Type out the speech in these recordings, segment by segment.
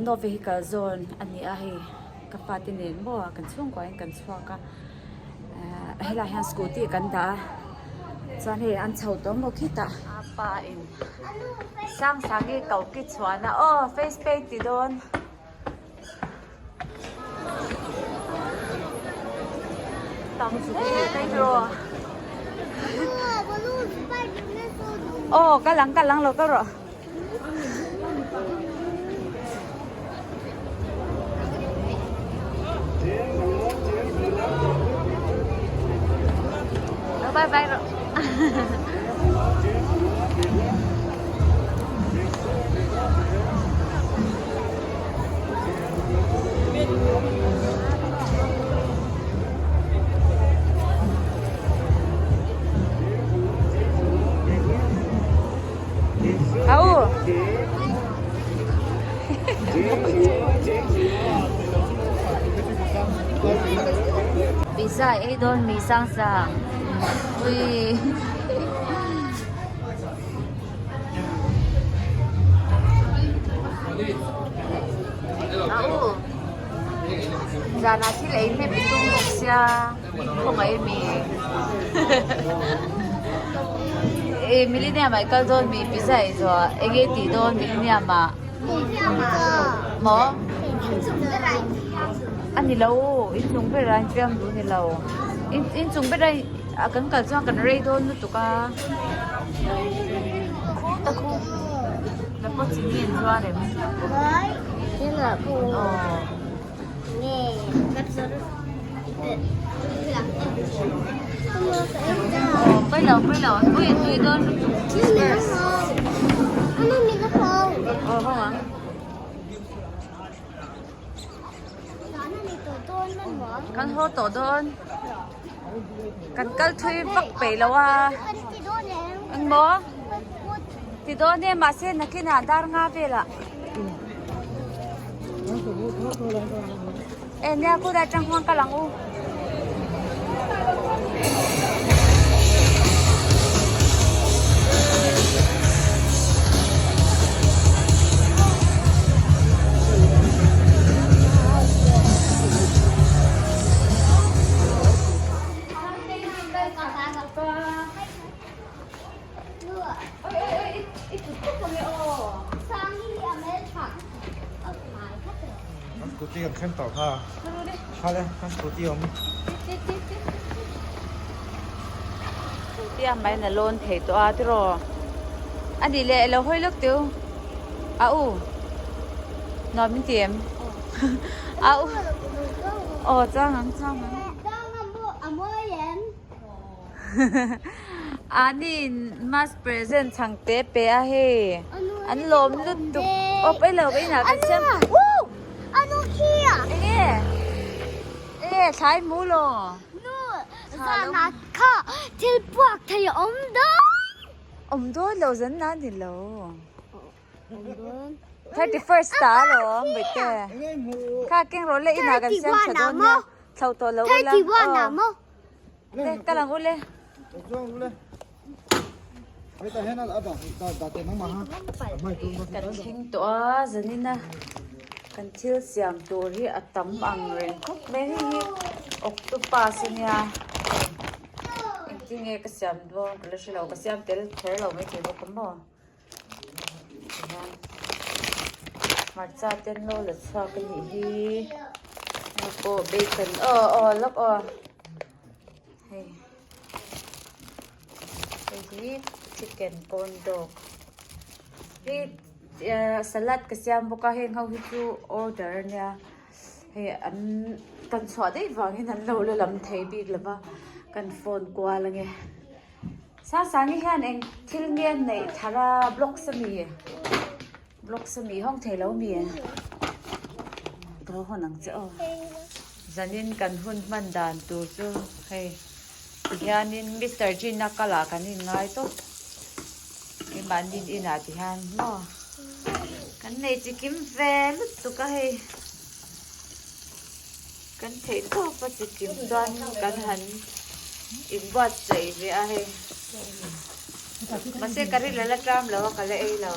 No vehicle zone a ni a hei ka fate nen maw kan chhungkua in kan chhuak a ehh helaiah hian scooty kan dah a chuan hei an chho tawh maw khitah a pa in Sangsangi ko ki chhuan a aw face paint ti dawn. Tam hle mai tiraw aw kal ang kal ang lo kal rawh. Lo bye bye rawh. Au. Pizza ei dawn mi sang sang. Ui. Au. Zana thil ei hnem i tum bawk sia khawngaih mi e millennium ah i kal dawn mi pizza ei zawh ah enge i tih dawn millennium ah maw a ni lo inchung ber ah infiam duh a ni lo inchung ber ah kan kal chuan kan rei dawn lutuk a khu ta khu la pawh chi nge an zuar em aw. Aw pawi lo pawi lo ui a tui dawn lutuk cheese aw hawng ang. Kan haw tawh dawn kan kal thui vak peih lo a engmaw ti dawn e mahse nakinah dar nga velah. E nia khu lai tang khuan kal ang u. Scooty kan thleng tawh kha. Kha le, kan scooty awm. Scooty a mai na lawn thei tawh a tiraw. A nih leh lo hawi lawk teu. A u. Nuam min ti em? A u. Aw chang ang chang ang. Ani mass present chhang te pe a hei an lawm lutuk aw pawi lo ka inah kan siam woo enge enge thlai mu law awm dawn lo zan na ni lo 31st ta alawm bawihte kha keng rawh le inah kan siam tha dawn nia thlo tawh lo ula aw. Le kal ang ule. Kan thleng tawh a zanin a kan thil siam tur hi a tam ang reng khawp mai hei hi octopus a nia engtin nge ka siam dawn ka la hre lo ka siam tel kher lo maithei bawk a maw tihian hmarcha te an lo la chhuak a nih hi hei pawh bacon aw aw lawk aw hei hei hi chicken corn dog hei eh salad ka siam bawk a heng ho hi chu order a nia hei an kan chhuah daih vangin an lo la lam thei bik lo va kan phone kual ange. Sangsangi hian eng thil nge neih thar a blocks a mi blocks a mi hawng thei lo mi ka lo hawn ang che aw zanin kan hun hman dan tur chu hei tihianin Mister Jin a kal ah kan in ngai tawp keimahni inah tihian maw kan nei chi kim ve lutuk a hei Kan theih tawp a chikim chuan kan han inbuatsaih ve a hei. Mahse ka rilral a tram lo a ka la ei lo.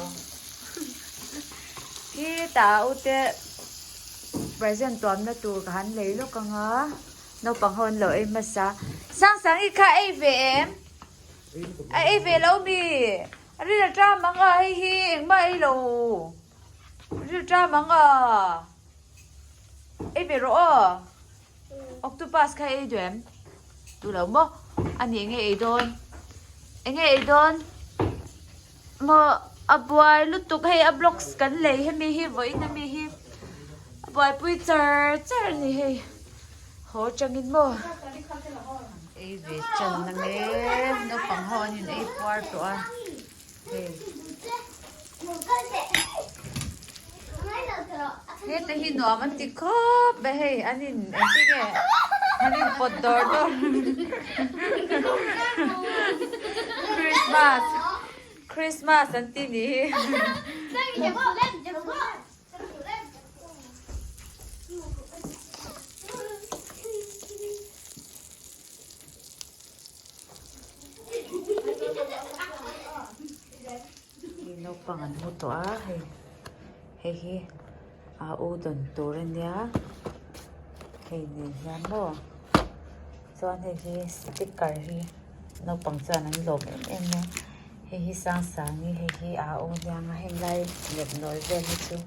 Khitah a ute present tuamna tur ka han lei lawk ang a, naupang ho an lo ei hmasa. Sangsangi kha ei ve em? A ei ve lo mi? A ril a ṭam ang a, hei hi engmah ei lo. A ril ṭam ang a. Ei ve rawh aw. Octopus kha ei duh em? Duh lo maw? A nih enge ei dawn? Enge ei dawn? Maw a buai lutuk hei a blocks kan lei hemi hi vawiin ami hi a buaipui char char a ni hei haw atangin maw ei ve chan na nge naupang ho an in ei puar tawh a hei heta hi nuam an ti khawp mai hei an in engtin nge an in pawt dawr dawr Christmas Christmas an ti ni hi. Hei naupang an mu tawh a hei hei hi a u dawn tur a nia hei nen hian maw chuan hei hi sticker hi naupang chuan an lawm em em a hei hi Sangsangi hei hi a u nia nga heng lai lep nawi vel hi chu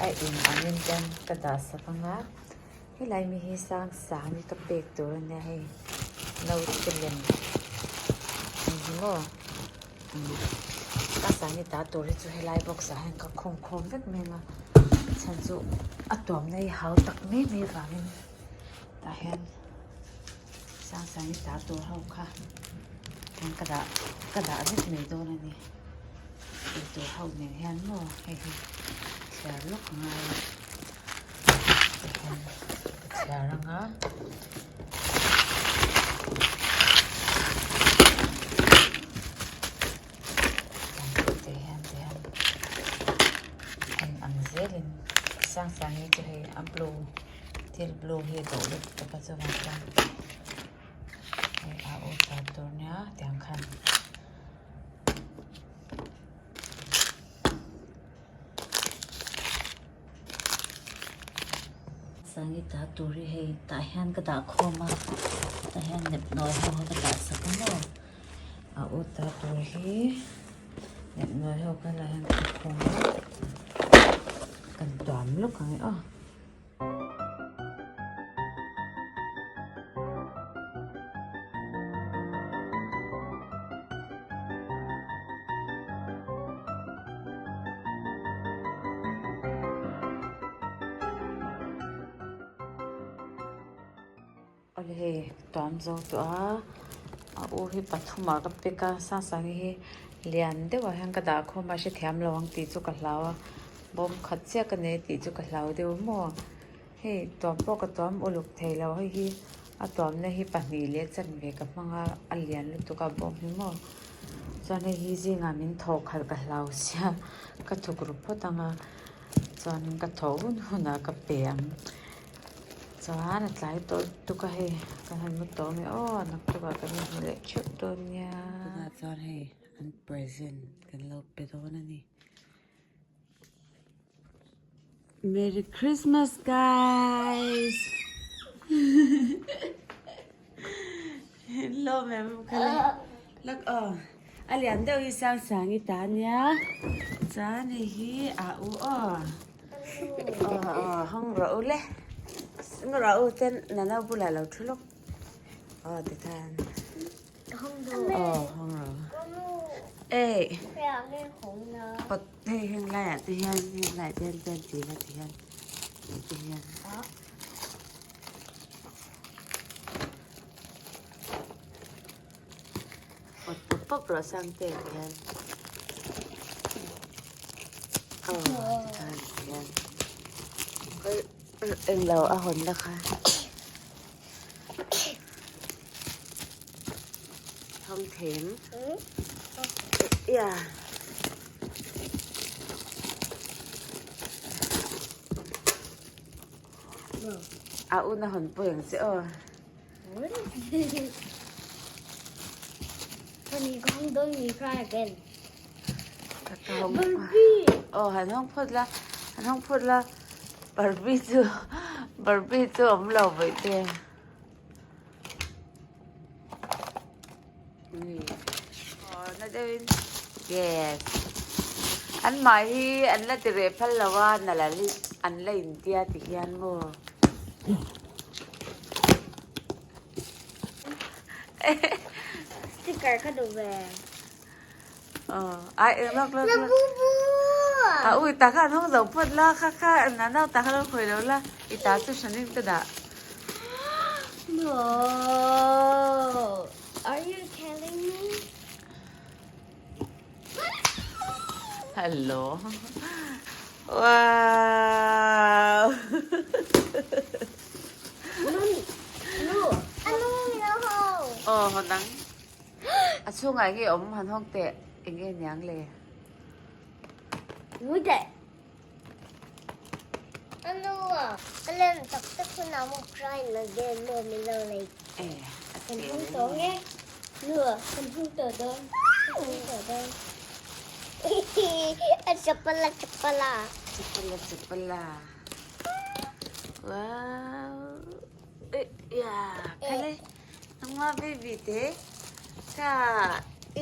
a in angin chuan ka dah sak ang a. Helai mi hi Sangsangi ka pek tur a nia hei naute lem ang hi maw Sangsangi ta tur hi chu helai box ah hian ka khawm khawm vek mai ang a chhan chu a tuamna hi hau tak mai mai avangin tah hian Sangsangi ta tur ho kha hian ka dah ka dah vek mai dawn a ni eitur ho nen hian maw hei hi chhiar lawk a ngai a. Chhiar anga te hian te hian en ang zelin Sangsangi hi chu hei a blue thil blue hi a duh lutuk a chuvang chuan hei a aw char tur nia tiang khan. Sangita tur hi hei tah hian ka dah khawm a tah hian nep nawi ho kha ka dah sak a maw a u ta tur hi nep nawi ho kha helaiah hian ka dah khawm a kan tuam lawk ang e aw. Awle hei tuam zo tawh a a u hi pathumah ka pick a Sangsangi hi lian deuhah hian ka dah khawm a hrethiam lo ang tih chu ka hlau a bawm khat chiah ka nei tih chu ka hlau deuh maw hei tuam pawh ka tuam uluk thei lo hei hi a tuamna hi pahnih leh chanve ka hmang a a lian lutuk a bawm hi maw chuan hei hi zingah min thawh khalh ka hlau sia ka thuk ru phawt ang a chuanin ka thawh hun hunah ka pe ang chuan a tlai tawh lutuk a hei kan han mu tawh mai aw naktukah kan inhmu leh theuh dawn nia tunah chuan hei an present kan lo pe dawn a ni. Merry Christmas guys Hello mem khale lak aw a lian deuh hi sang sang i ta nia chuan hei hi a u aw aw hawng rawh u le rawh u ten nana bulah lo thu lawk aw tikhan aw hawng rawh ei Hei heng laiah te hian heng laiah te hian chuan ti ila ti hian ti hian pawt pawp pawp rawh sang te ti hian aw ti khan ti hian englo a hawn na kha Thawng them. Yeah. A u na hon pui ang che aw. When you come down, you cry again. Barbie! Aw han hawng phawt la, han hawng phawt la. Barbie chu Barbie chu awm lo vawi te. Aw na deuhin yes. An mah hi an la ti reh phal lo a na la an la intia ti hian maw. Sticker ka duh ve. Ai lak lak lak. A ui ta kha an hawng zo phawt la kha kha na nau ta kha lo khawi lo la i ta chu hranin ka dah. No. Are you telling me? Hello. Wow. Aw haw nang. A chhungah enge awm han hawng teh enge niang le. Chapala chapala. Wow. Khale. Nangma baby te ka i.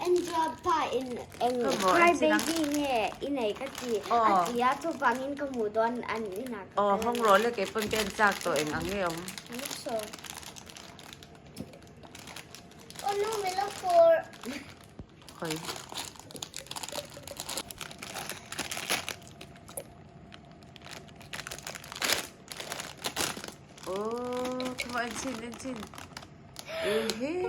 Andra pa in eng cry baby nge i nei ka ti a ti a chuvangin ka hmuh dawn an inah ka kal a. Hawng rawh le kei pawn ka en chak tawh eng ang nge awm. Khawi. Oh, come on, en chin, en chin. Ehe,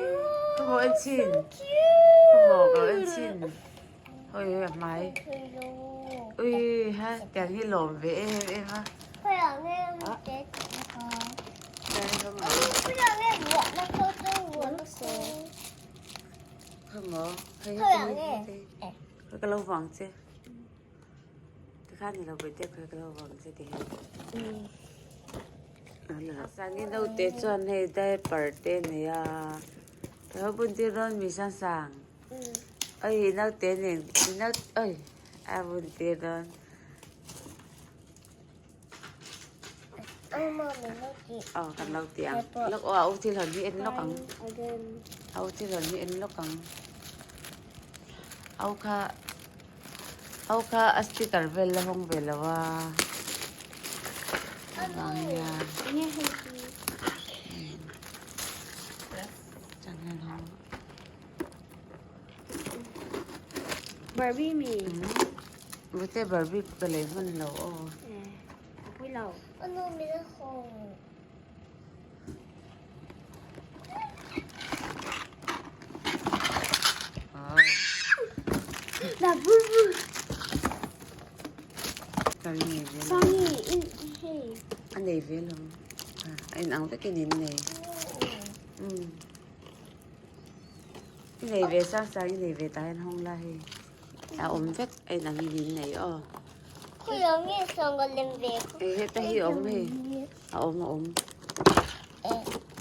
come on, en chin. Come on, go en chin. Hoi, hoi, mai. Ui, ha, tiang hi lawm ve em em a. Come on, hei, hei, hei, hei. Ka lo vang che. Tikhan ni lo pui te kha ka lo vang che ti hian. Sangi naute chuan hei diaper te a nei a. Ka lo bun tir dawn mi sang sang. Oi naute nen naute oi a bun tir dawn. Aw kan lo ti ang. Lawk aw a u thil hawn hi en lawk ang. A u thil hawn hi en lawk ang. Au kha au kha a sticker vel la hawng ve lo a. Vang nia. Chang hian hawng. Barbie mi. Vute Barbie ka lei hman lo aw. Pui lo. Anu min hawng. La bu bu. Ka nei ve lo. Sangi in hei. A nei ve lo. A in ang vekin in nei. I nei ve sang sang i nei ve tah hian hawng la hei a awm vek a inang in in nei aw. Khawiah nge sanga lem ve kha. Hei heta hi a awm hei a awm a awm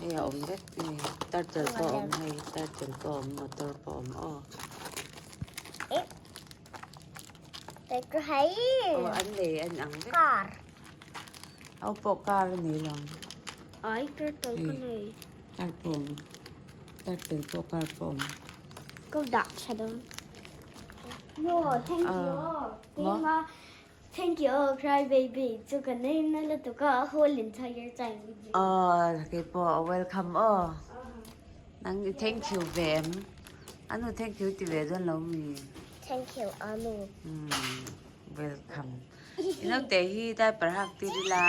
hei a awm vek hei turtle pawh a awm hei turtle pawh a awm motor pawh a awm aw. Aw an nei an ang vek. Car. Au pawh car a nei lo ang. Ai turtle ka nei. Car pawh a awm. Turtle pawh car pawh awm. Ka dah tha dawn. No, thank you. Keima thank you cry baby chu ka nei na lutuk a whole entire time video. Aw keipawh welcome aw. Nang i thank you ve em? Anu thank you ti ve dawn lo mi? Thank you anu. Welcome. I naute hi diaper hak tir ila.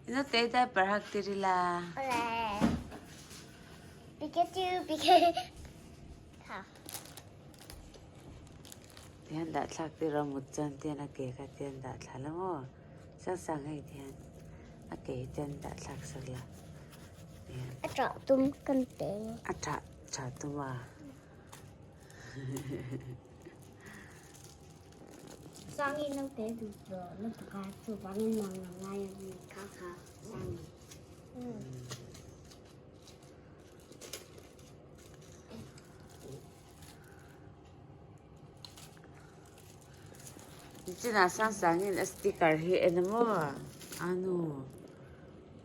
I naute hi diaper hak tir ila. Awle. Pikachu, Pikachu. Tha. Tihian dah thlak tir a mut chuan tihian a ke kha tihian dah thla la maw. Sang sang hei tihian a ke hi tihian dah thlak sak la. Tihian. A tah tum kan teng. A tah tha tum a. Sangi naute duh tawh lutuk a, chuvangin nuam lo ngai a ni kha kha Sangi. Nichinah Sangsangin a sticker hi en a maw? Anu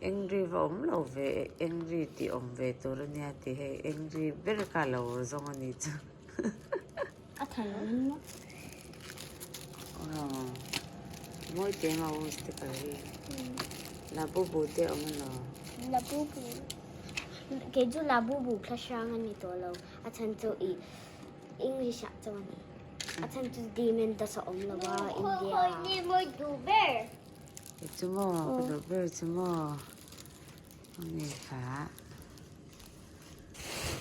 Engri va awm lo ve Engri tih awm ve tur a nia tih hei Engri ber kha lo zawng a ni chu. A tha lo in maw? Aw mawi te maw sticker hi Labubu te awm elaw? Labubu kei chu Labubu thla hrang a ni tawh lo a chhan chu ih English ah chuan a chhan chu demon te saw awm lo a India ah. Khawi mawi duh ber? Kei chu maw ka duh ber chu maw ani kha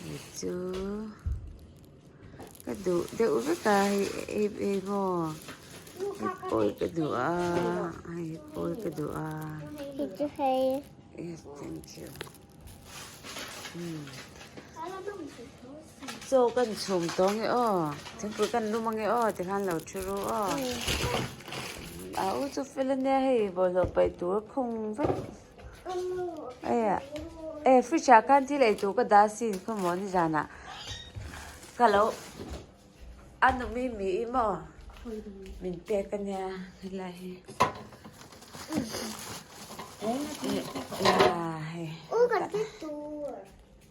kei chu ka duh deuh vek a hei hei hei maw hei pawi ka duh a hei pawi ka duh a. Hei chu hei. Yes thank you. Chaw kan chhum tawh ange aw thingpui kan lum ange aw tikhan lo thu ru aw a u chu fel ania hei bawlhhlawh paih tur a khung vek eia e fridge ah khan thil ei tur ka dah asin khawmaw nizanah ka lo a numi mi i maw min pek ania helai hi.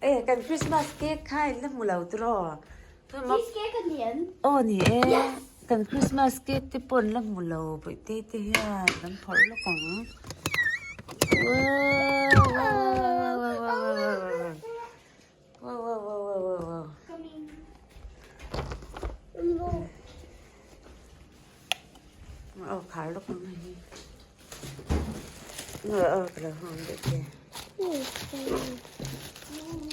E kan Christmas cake kha in la hmu lo tiraw? Cheese cake a ni em? Aw ni e. Kan Christmas cake te pawh an la hmu lo bawihte te hian kan phawrh lawk ang. Wow. Aw khar lawk ang hei hi. Aw ka lo hawng deuh che.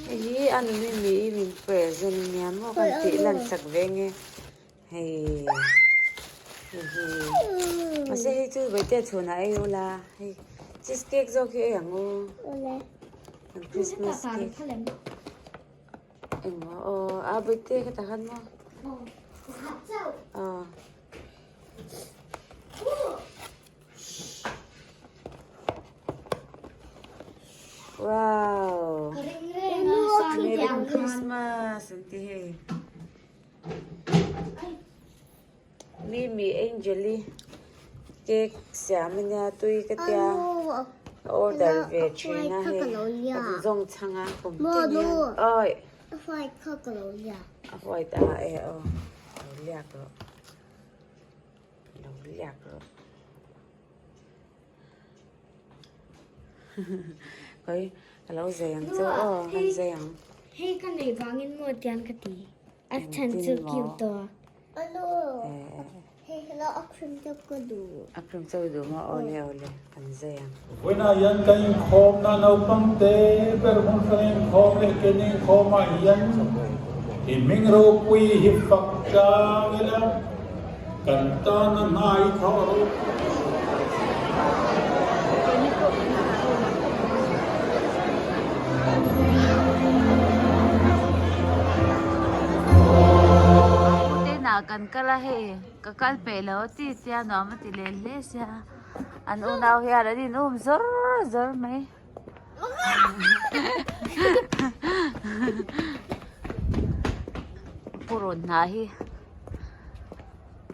Hei hi a numi mi min present nia maw kan tih lan sak ve nge. Hei hei hi mahse hei chu vawitea chhunah ei ula hei cheese cake zawk hi ei ang u. Kan Christmas cake. Engmaw aw a vawitea ka ta khan maw. Aw. Wow. Merry Christmas an ti hei. Mimi Angel-i cake siam ania tui ka tia ka order ve thin a hei ka duh zawng chhang a kum tin hian awi a white kha ka lo liak a white a e aw lo liak rawh lo liak rawh khawi ka lo zei ang chu aw kan zei ang hei ka nei vangin maw tian ka ti a chhan chu cute aw alo hei hello a cream chu ka duh a cream chu duh maw awle awle kan zei ang Vawiinah hian kan inkhawmna naupangte ber hmun hrang inkhawm leh keini inkhawmah hian i hming ropui hi fak tlang ila kan tana hna i thawh ropui. Putena kan kal a hei ka kal peih lo a ti sia nuam a ti leh hle sia. An unau hian an in um zawr zawr mai. Purun hnah hi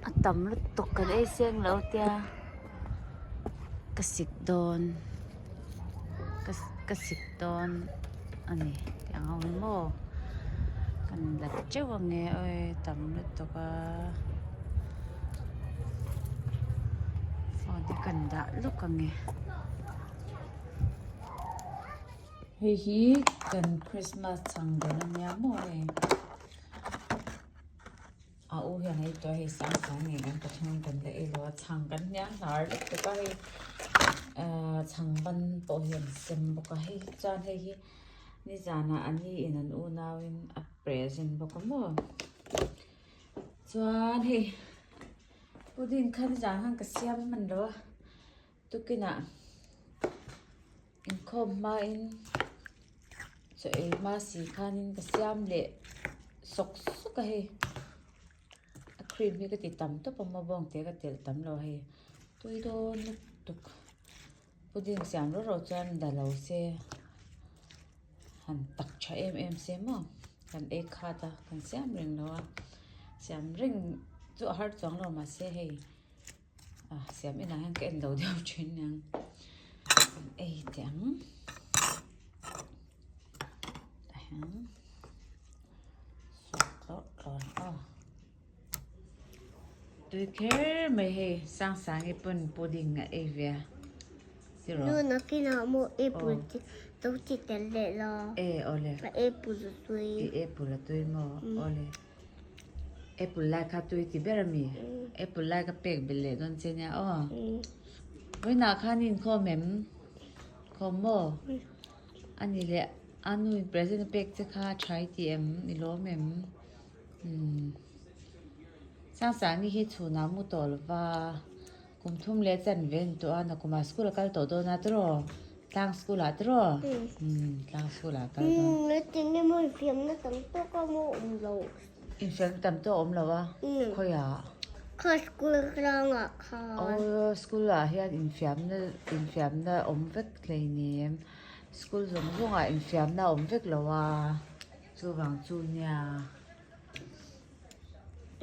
a tam lutuk kan ei seng lo tia ka sik dawn ka sik dawn a ni tih ang ho hi maw kan la teuh ange awi tam lutuk a. Phone hi kan dah lawk ange. Hei hi kan Christmas chhang dawn ania maw hei. A u hian hei tawh hei sang sang nge kan pathum kan la ei lo a chhang kan hniang hnar lutuk a hei ahh chhang ban pawh hi an sem bawk a hei chuan hei hi nizanah a ni in an unauin a present bawk a maw. Chuan hei pudding kha nizan khan ka siam hman lo a tukinah inkhawm hmain chaw ei hma si khanin ka siam leh sawk sawk a hei a. Cream hi ka ti tam tawp a maw bawng te ka telh tam lo hei tui dawn lutuk pudding siam rawh rawh chuan da lo se han tak tha em em se maw kan ei khat a kan siam reng lo a siam reng chu a har chuang lo mahse hei ah siam inah hian ka en lo deuh thin ang kan ei teh ang tah hian. Tui kher mai hei Sangsangi pawn pudding a ei ve a tiraw. Nu nakinah maw apple te to ti tel leh la. E awle. Ka apple a tui. I apple a tui maw awle. Apple lai kha tui ti ber ami. Apple lai ka pek belh leh dawn che nia aw. Vawiinah khan i inkhawm em? Khawm maw? Ani leh a nu in present a pek che kha a tha i ti em? I lawm em? Umm Sangsangi hi chhunah mu tawh lo va, kum thum leh chan ve an tawh a, nakumah school a kal tawh dawn a tiraw? Tlang school ah tiraw? Umm tlang school ah a kal dawn. Umm engtin emaw infiamna tam tawk a maw awm lo. Infiamna tam tawk a awm lo a? Khawiah? Kha school tlangah khan. Aw school ah hian infiamna infiamna awm vek hleinem. School zawng zawngah infiamna a awm vek lo a, chuvang chu nia.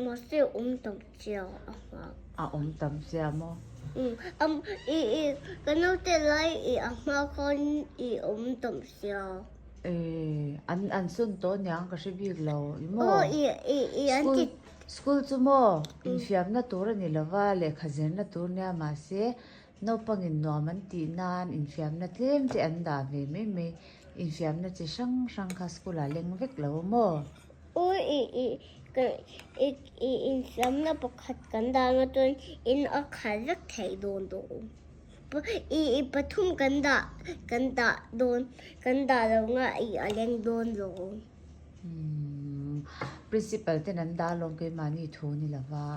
Mahse awm tam chiah a hma. A awm tam chiah maw? Umm i i ka naute lai i a hma khan i awm tam chiah. Eh an an sawn tawh niang ka hre bik lo i maw? Aw i i i an ti. School chu maw infiamna tur a ni lova lehkha zirna tur nia mahse Naupangin nuam an tih nan infiamna tlem te an dah ve mai mai. Infiamna chi hrang hrang kha school ah leng vek lo maw? U i i ka i i infiamna pakhat kan dah nga chuan in a khat vek theih dawn dawn. I i pathum kan dah kan dah dawn kan dah lo nga i a leng dawn lo. Umm principal ten an dah alawm keimahni thu ni lova.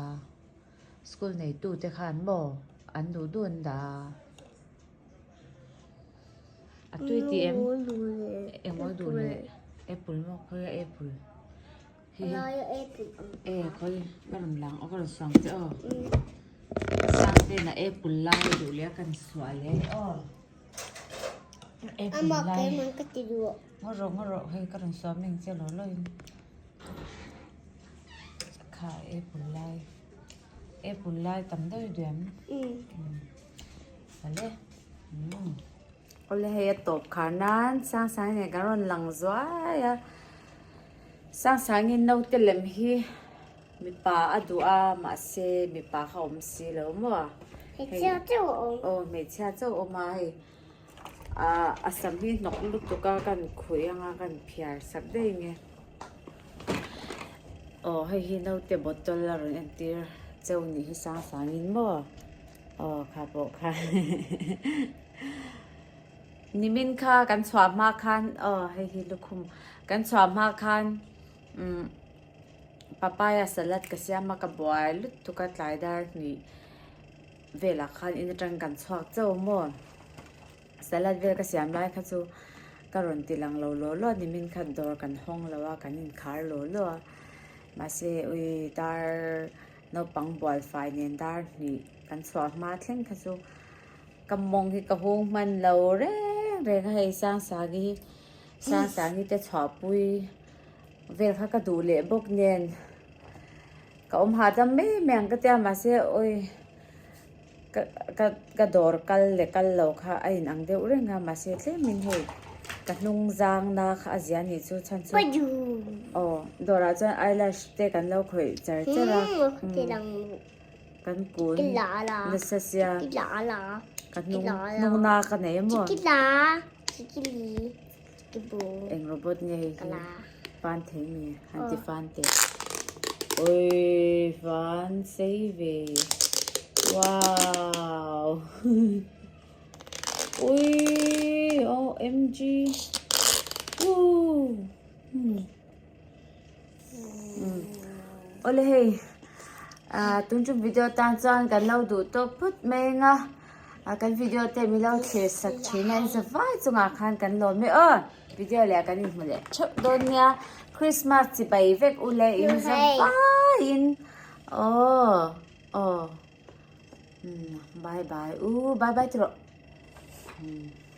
School neitu te khan maw an duh duh an dah a, a tui tih em? Engaw duh leh apple maw khawi a apple hi e khawi ka rawn lang aw ka rawn suang che aw sang ten a apple lai duh leh a kan suah leh aw apple lai ngaw rawh ngaw rawh hei ka rawn suah meng che law law in. Kha apple lai apple lai tam deuh i duh em? Awle awle hei a tawp khar nan Sangsangi nen kan rawn lang zuai a Sangsangi naute lem hi mipa a duh a mahse mipa kha awm si lo maw Hmeichhia chauh a awm aw hmeichhia chauh a awm a hei ah a sam hi hnawk lutuk a kan khuih anga kan phiar sak daih nge. Aw hei hi naute bottle a rawn entir cheu nih hi sang sangin maw aw kha pawh kha nimin kha kan chhuah hma khan aw hei hi lukhum kan chhuah hma khan umm papaya salad ka siam a ka buai lutuk a tlai dar hnih velah khan in atang kan chhuak cheu maw. Salad vel ka siam lai kha chu ka rawn ti lang lo law law a ni min khat dawr kan hawng lo a kan inkhar law law a mahse ui dar naupang bual fai nen dar hnih kan chhuah hma thleng kha chu ka mawng hi ka hung hman lo reng reng a hei Sangsangi hi Sangsangi te chhuahpui vel kha ka duh leh bawk nen ka awm hahdam mai mai ang ka tia mahse ui. Ka ka ka dawr kal leh kal lo kha a in ang deuh reng a mahse tlemin hei ka hnung zang na kha a zia nih chu chhan chu aw dawrah chuan eyelash te kan lo khawih char char a kan kun nasa sia ka hnung hnung na ka nei a maw eng robot nge hei hi fan thei mi han ti fan teh awii fan sei ve wow awii OMG woo awle hei ah tun chu video tan chuan kan lo duh tawk phut mai ang a ah kan video te min lo thlir sak thin a in za vai chungah khan kan lawm e aw video leh kan inhmu leh theuh dawn nia christmas chibai vek u le in za vaiin. Aw aw umm bye bye u bye bye ti rawh. Umm.